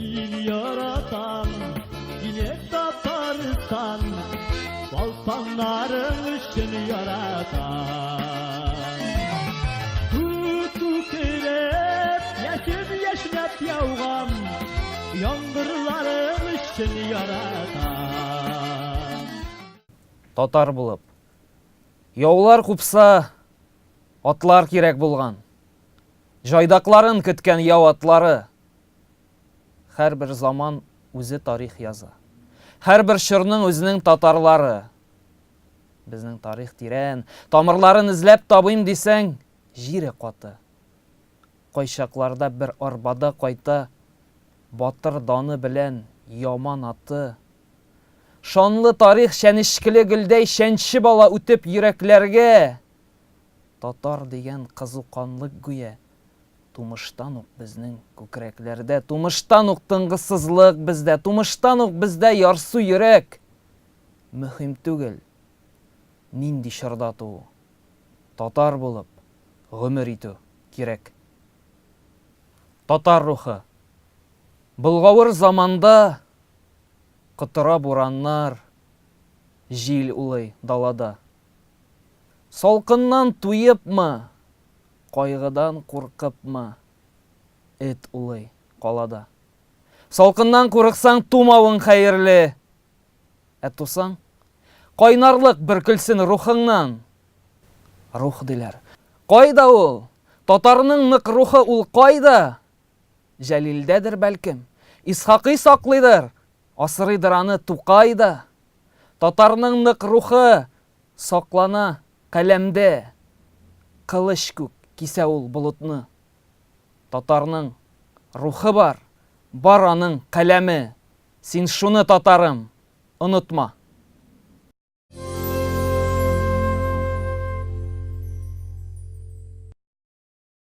Мин яратам сине, Татарстан, Балканнарың өчен яратам. Күк күкрәп, яшен яшьнәп яуган Яңгырларың өчен яратам. Татар булып. Яулар купса, атлар кирәк булган. Җайдакларын көткән яу атлары. Һәрбер заман үзе тарих яза. Һәрбер чорның үзенең татарлары. Безнең тарих тирән, тамырларын эзләп табыйм дисәң, җире каты. Кайчакларда бер арбада кайта батыр даны белән яман аты. Шанлы тарих чәнечкеле гөлдәй чәнчеп ала үтеп йөрәкләргә. Татар дигән кызу канлык гүя тумыштан ук безнең күкрәкләрдә, тумыштан ук тынгысызлык бездә, тумыштан ук бездә ярсу йөрәк. Мөһим түгел, нинди чорда туу, татар булып гомер итү кирәк. Татар рухы. Болгавыр заманда котыра бураннар, җил улый далада. Салкыннан туепмы, кайгыдан куркыпмы, эт улый калада. Салкыннан курыксаң, тумавың хәерле. Ә тусаң, кайнарлык бөркелсен рухыңнан. Рух диләр. Кайда ул? Татарның нык рухы ул кайда? Җәлилдәдер бәлкем. Исхакый саклыйдыр, асрыйдыр аны Тукай да. Татарның нык рухы саклана каләмдә, Кылыч күк кисә ул болытны. Татарның рухы бар, бар аның каләме, Син шуны, татарым, онытма.